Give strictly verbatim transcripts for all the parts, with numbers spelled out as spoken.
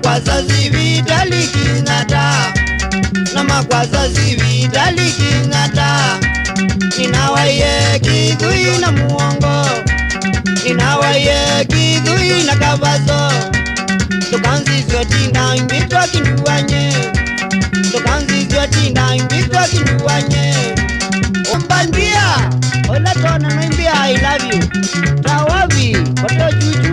Kwasa sivitali Kenyatta, na makwasa sivitali Kenyatta. Nĩnawaie kĩthũi na mũongo, nĩnawaie kĩthũi na kavaso. Ndũkanzisye ũtinda mbitwa kinduany'e, ndũkanzisye ũtinda mbitwa kinduany'e. Ũmbambia, ũla tona noimbia I love you. Tawavi, koto juju.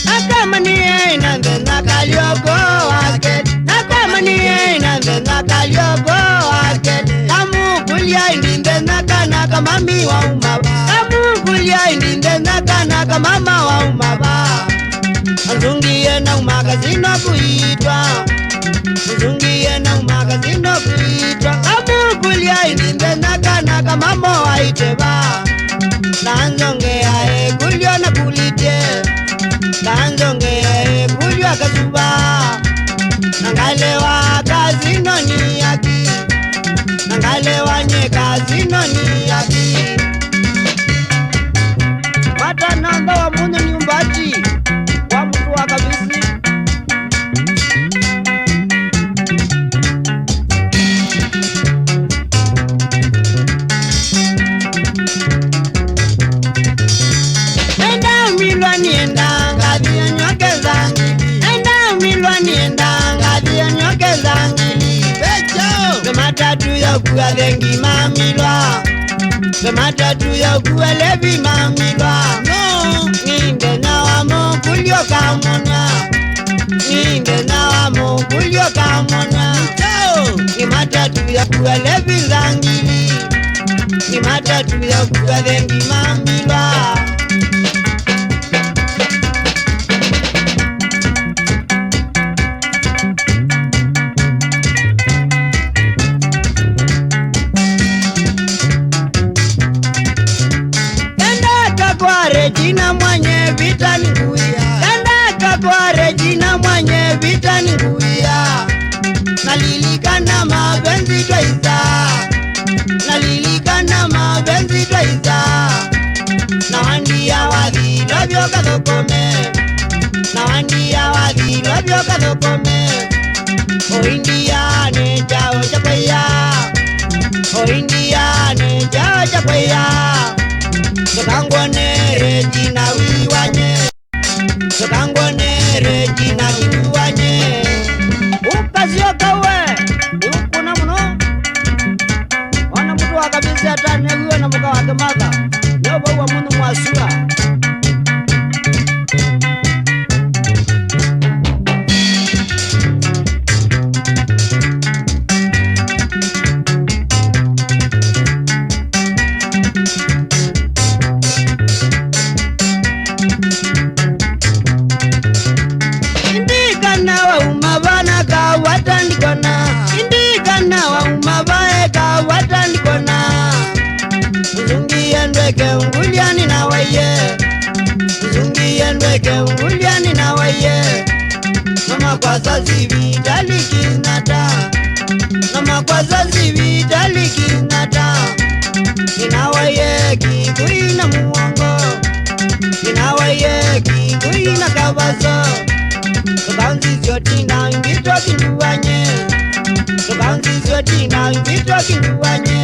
Nakamanie na nthenya kalyoko wake, nakamanie na nthenya kalyoko wake. Kamũkũlya ĩndĩ nthenya kana kamami wauma va, kamũkũlya ĩndĩ nthenya kana kamama wauma va. Anzungie nauma kasino kuitwa. Nzungie nauma kasino kuitwa. Kamũkũlya ĩndĩ nthenya kana kamamo waite va. Na nzongea ĩkũlyo na kulitye. Na nzongea ĩkũlyo akasuva. Na ngalewa kasinoni yaki. Na ngalewa nye kasinoni yaki. Mata namba wa mũndũ nyumbati. Wa mũndũ wa kabisi. Nenda umilwa nienda ngathi nyoke za ngili. Nenda umilwa nienda ngathi nyoke za ngili. Pecho. Ve matatu ya kuwa thengi mamilwa. Ve matatu ya kuwa levi mamilwa. No. Nĩ nthenya wa mũkũlyo kamona. Nĩ nthenya wa mũkũlyo kamona. Nĩ matatu ya kuwa levi za ngili. Nĩ matatu ya kuwa thengi mamilwa. Kenda kakware jina mwenye vita ni nguya. Kenda kakware jina mwenye vita ni nguya. Nalilikana mapenzi twaisa. Nalilikana mapenzi twaisa. Na wandia wathi lovyo kathokome. Na wandia wathi lovyo kathokome. O India nĩ kyaũ kya kwĩya. O India nĩ kyaũ kya kwĩya. Ndũkangwone Regina wiwanye. Ndũkangwone Regina kiwanye. Ũkasyoka we, ũkũna mũno. Ona mũndũ wa kabisa atanew'iwe na mũka wake Martha. Nĩo vau wa mũndũ mwasua. Ĩndĩ kana wauma va na kawata ndikona. Ĩndĩ kana wauma va e kawata ndikona. Nzungie ndweke ngulya nĩnawaie. Nzungie ndweke ngulya nĩnawaie. Mama kwasa sivitali Kenyatta. Mama kwasa sivitali Kenyatta. Nĩnawaie kĩthũi na mũongo. Nĩnawaie kĩthũi na kavaso. Ndũkanzisye ũtinda mbitwa kinduany'e. Ndũkanzisye ũtinda mbitwa kinduany'e.